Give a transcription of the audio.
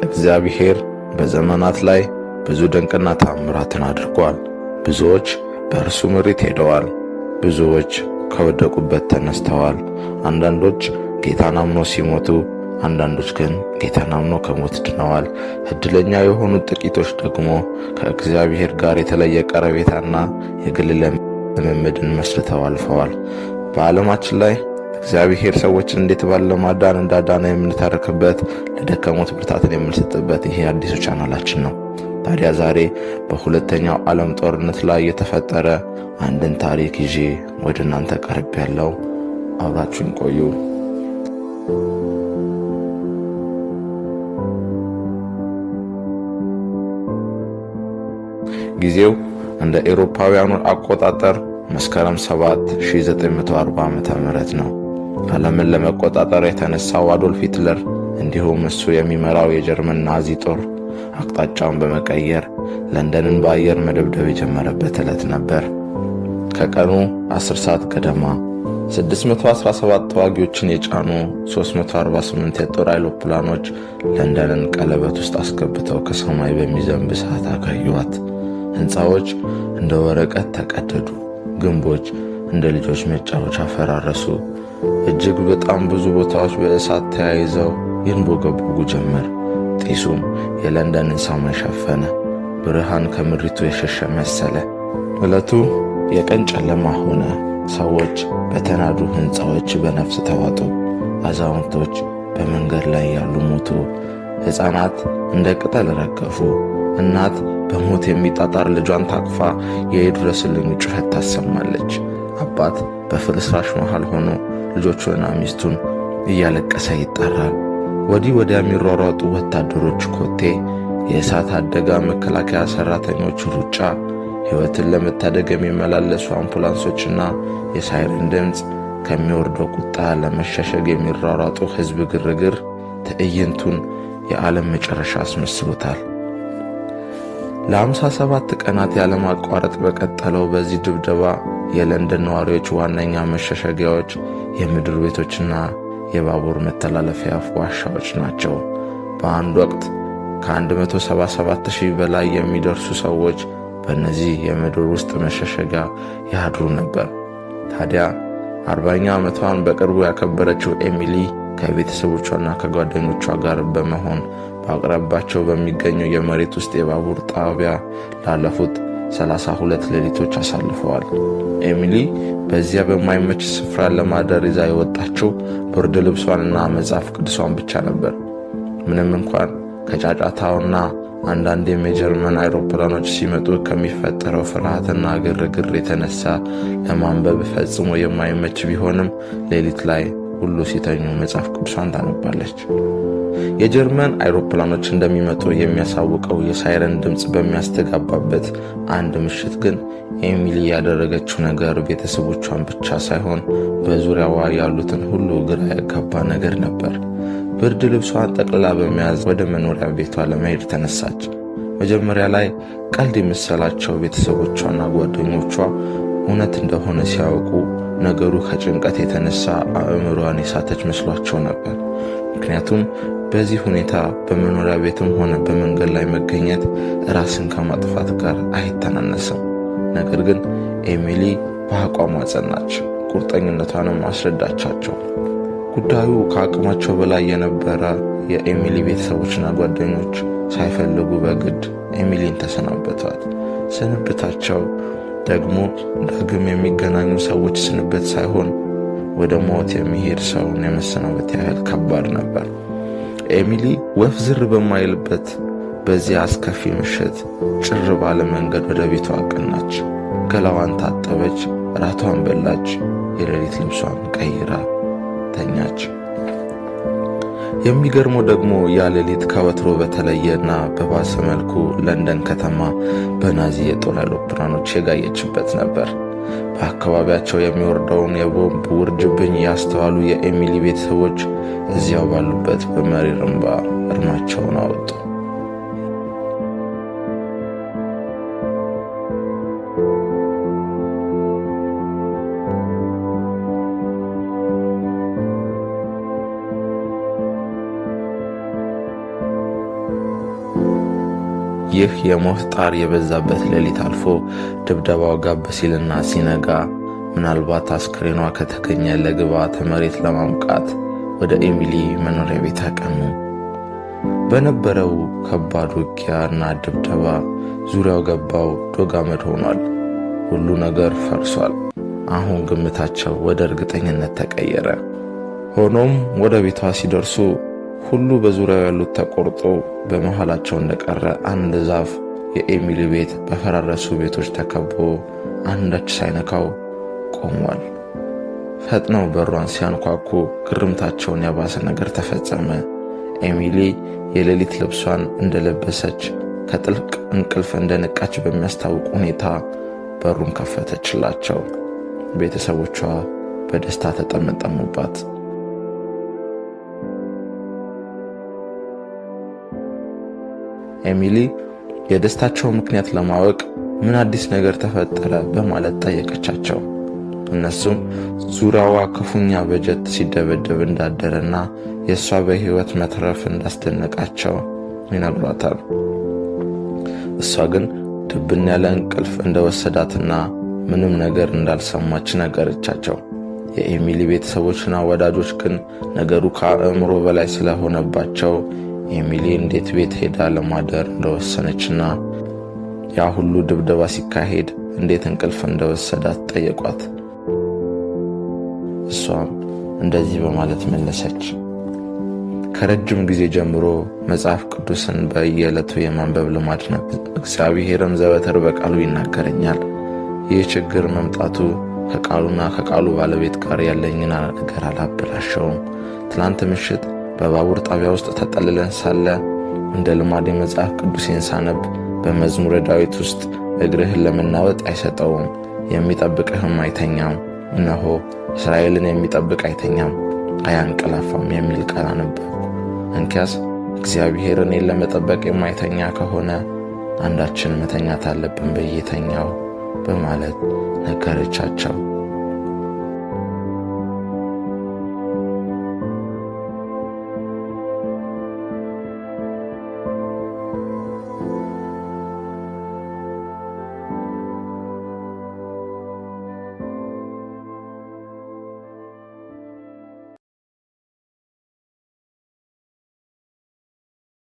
እግዚአብሔር በዘመናት ላይ ብዙ ድንቅና ተአምራትን አድርጓል። ብዙዎች በእርሱ ምሪት ሄደዋል። ብዙዎች ከወደቁበት ተነስተዋል። አንዳንዶች ጌታን አምኖ ሲሞቱ፣ አንዳንዶች ግን ጌታን አምኖ ከሞት ድነዋል። ዕድለኛ የሆኑት ጥቂቶች ደግሞ ከእግዚአብሔር ጋር የተለየ ቀረቤታና የግል ልምምድን መስርተው አልፈዋል። በዓለማችን ላይ እግዚአብሔር ሰዎችን እንዴት ባለ ማዳን እንዳዳነ የምንተርክበት፣ ለደከሙት ብርታትን የምንሰጥበት ይሄ አዲሱ ቻናላችን ነው። ታዲያ ዛሬ በሁለተኛው ዓለም ጦርነት ላይ የተፈጠረ አንድን ታሪክ ይዤ ወደ እናንተ ቀርብ ያለው አብራችሁን ቆዩ። ጊዜው እንደ ኤሮፓውያኑ አቆጣጠር መስከረም 7 1940 ዓ.ም ነው። ዓለምን ለመቆጣጠር የተነሳው አዶልፍ ሂትለር እንዲሁም እሱ የሚመራው የጀርመን ናዚ ጦር አቅጣጫውን በመቀየር ለንደንን በአየር መደብደብ የጀመረበት ዕለት ነበር። ከቀኑ 10 ሰዓት ገደማ 617 ተዋጊዎችን የጫኑ 348 የጦር አይሮፕላኖች ለንደንን ቀለበት ውስጥ አስገብተው ከሰማይ በሚዘንብ እሳት አጋዩዋት። ሕንፃዎች እንደ ወረቀት ተቀደዱ። ግንቦች እንደ ልጆች መጫወቻ ፈራረሱ። እጅግ በጣም ብዙ ቦታዎች በእሳት ተያይዘው ይንቦገቦጉ ጀመር። ጢሱም የለንደንን ሰማይ ሸፈነ። ብርሃን ከምድሪቱ የሸሸ መሰለ። ዕለቱ የቀን ጨለማ ሆነ። ሰዎች በተናዱ ሕንፃዎች በነፍስ ተዋጡ። አዛውንቶች በመንገድ ላይ ያሉ ሞቱ። ሕፃናት እንደ ቅጠል ረገፉ። እናት በሞት የሚጣጣር ልጇን ታቅፋ የይድረስልኝ ጩኸት ታሰማለች። አባት በፍርስራሽ መሃል ሆኖ ልጆቹንና ሚስቱን እያለቀሰ ይጣራል። ወዲህ ወዲያ የሚሯሯጡ ወታደሮች ኮቴ፣ የእሳት አደጋ መከላከያ ሰራተኞች ሩጫ፣ ሕይወትን ለመታደግ የሚመላለሱ አምቡላንሶችና የሳይረን ድምፅ፣ ከሚወርደው ቁጣ ለመሸሸግ የሚሯሯጡ ሕዝብ ግርግር ትዕይንቱን የዓለም መጨረሻ አስመስሎታል። ለ57 ቀናት ያለማቋረጥ በቀጠለው በዚህ ድብደባ የለንደን ነዋሪዎች ዋነኛ መሸሸጊያዎች የምድር ቤቶችና የባቡር መተላለፊያ ዋሻዎች ናቸው። በአንድ ወቅት ከ177 ሺህ በላይ የሚደርሱ ሰዎች በእነዚህ የምድር ውስጥ መሸሸጊያ ያድሩ ነበር። ታዲያ 40ኛ ዓመቷን በቅርቡ ያከበረችው ኤሚሊ ከቤተሰቦቿና ከጓደኞቿ ጋር በመሆን በአቅራቢያቸው በሚገኘው የመሬት ውስጥ የባቡር ጣቢያ ላለፉት 32 ሌሊቶች አሳልፈዋል። ኤሚሊ በዚያ በማይመች ስፍራ ለማደር ይዛ የወጣችው ብርድ ልብሷንና መጽሐፍ ቅዱሷን ብቻ ነበር። ምንም እንኳን ከጫጫታውና አንዳንዴም የጀርመን አይሮፕላኖች ሲመጡ ከሚፈጠረው ፍርሃትና ግርግር የተነሳ ለማንበብ ፈጽሞ የማይመች ቢሆንም ሌሊት ላይ ሁሉ ሲተኙ መጽሐፍ ቅዱሷን ታነባለች። የጀርመን አይሮፕላኖች እንደሚመጡ የሚያሳውቀው የሳይረን ድምፅ በሚያስተጋባበት አንድ ምሽት ግን ኤሚሊ ያደረገችው ነገር ቤተሰቦቿን ብቻ ሳይሆን በዙሪያዋ ያሉትን ሁሉ ግራ ያጋባ ነገር ነበር። ብርድ ልብሷን ጠቅልላ በመያዝ ወደ መኖሪያ ቤቷ ለመሄድ ተነሳች። መጀመሪያ ላይ ቀልድ የመሰላቸው ቤተሰቦቿና ጓደኞቿ እውነት እንደሆነ ሲያውቁ ነገሩ ከጭንቀት የተነሳ አእምሯን የሳተች መስሏቸው ነበር። ምክንያቱም በዚህ ሁኔታ በመኖሪያ ቤትም ሆነ በመንገድ ላይ መገኘት ራስን ከማጥፋት ጋር አይተናነስም። ነገር ግን ኤሚሊ በአቋሟ ጸናች፣ ቁርጠኝነቷንም አስረዳቻቸው። ጉዳዩ ከአቅማቸው በላይ የነበረ የኤሚሊ ቤተሰቦችና ጓደኞች ሳይፈልጉ በግድ ኤሚሊን ተሰናበቷት። ስንብታቸው ደግሞ ዳግም የሚገናኙ ሰዎች ስንብት ሳይሆን ወደ ሞት የሚሄድ ሰውን የመሰናበት ያህል ከባድ ነበር። ኤሚሊ ወፍ ዝር በማይልበት በዚያ አስከፊ ምሽት ጭር ባለ መንገድ ወደ ቤቷ አቀናች። ገላዋን ታጠበች፣ ራቷን በላች፣ የሌሊት ልብሷን ቀይራ ተኛች። የሚገርመው ደግሞ ያ ሌሊት ከወትሮ በተለየና በባሰ መልኩ ለንደን ከተማ በናዚ የጦር አውሮፕላኖች የጋየችበት ነበር። በአካባቢያቸው የሚወርደውን የቦምብ ውርጅብኝ ያስተዋሉ የኤሚሊ ቤተሰቦች እዚያው ባሉበት በመሪር እንባ እርማቸውን አወጡ። ይህ የሞት ጣር የበዛበት ሌሊት አልፎ ድብደባው ጋብ ሲልና ሲነጋ ምናልባት አስክሬኗ ከተገኘ ለግብዓተ መሬት ለማምቃት ወደ ኤሚሊ መኖሪያ ቤት አቀኑ። በነበረው ከባድ ውጊያና ድብደባ ዙሪያው ገባው ዶግ አመድ ሆኗል። ሁሉ ነገር ፈርሷል። አሁን ግምታቸው ወደ እርግጠኝነት ተቀየረ። ሆኖም ወደ ቤቷ ሲደርሱ ሁሉ በዙሪያው ያሉት ተቆርጦ በመሃላቸው እንደቀረ አንድ ዛፍ የኤሚሊ ቤት በፈራረሱ ቤቶች ተከቦ አንዳች ሳይነካው ቆሟል። ፈጥነው በሯን ሲያንኳኩ ግርምታቸውን ያባሰ ነገር ተፈጸመ። ኤሚሊ የሌሊት ልብሷን እንደለበሰች ከጥልቅ እንቅልፍ እንደነቃች በሚያስታውቅ ሁኔታ በሩን ከፈተችላቸው። ቤተሰቦቿ በደስታ ተጠመጠሙባት። ኤሚሊ የደስታቸው ምክንያት ለማወቅ ምን አዲስ ነገር ተፈጠረ በማለት ጠየቀቻቸው። እነሱም ዙሪያዋ ክፉኛ በጀት ሲደበደብ እንዳደረና የእሷ በሕይወት መትረፍ እንዳስደነቃቸው ይነግሯታል። እሷ ግን ድብን ያለ እንቅልፍ እንደወሰዳትና ምንም ነገር እንዳልሰማች ነገረቻቸው። የኤሚሊ ቤተሰቦችና ወዳጆች ግን ነገሩ ከአእምሮ በላይ ስለሆነባቸው ኤሚሊ እንዴት ቤት ሄዳ ለማደር እንደወሰነችና ያ ሁሉ ድብደባ ሲካሄድ እንዴት እንቅልፍ እንደወሰዳት ጠየቋት። እሷም እንደዚህ በማለት መለሰች። ከረጅም ጊዜ ጀምሮ መጽሐፍ ቅዱስን በየዕለቱ የማንበብ ልማድ ነበር። እግዚአብሔርም ዘወትር በቃሉ ይናገረኛል። ይህ ችግር መምጣቱ ከቃሉና ከቃሉ ባለቤት ጋር ያለኝን ነገር አላበላሸውም። ትላንት ምሽት በባቡር ጣቢያ ውስጥ ተጠልለን ሳለ እንደ ልማድ የመጽሐፍ ቅዱሴን ሳነብ በመዝሙረ ዳዊት ውስጥ እግርህን ለመናወጥ አይሰጠውም፣ የሚጠብቅህም አይተኛም፣ እነሆ እስራኤልን የሚጠብቅ አይተኛም አያንቀላፋም የሚል ቃል አነበብኩ። እንኪያስ እግዚአብሔር እኔን ለመጠበቅ የማይተኛ ከሆነ አንዳችን መተኛት አለብን ብዬ ተኛሁ በማለት ነገረቻቸው።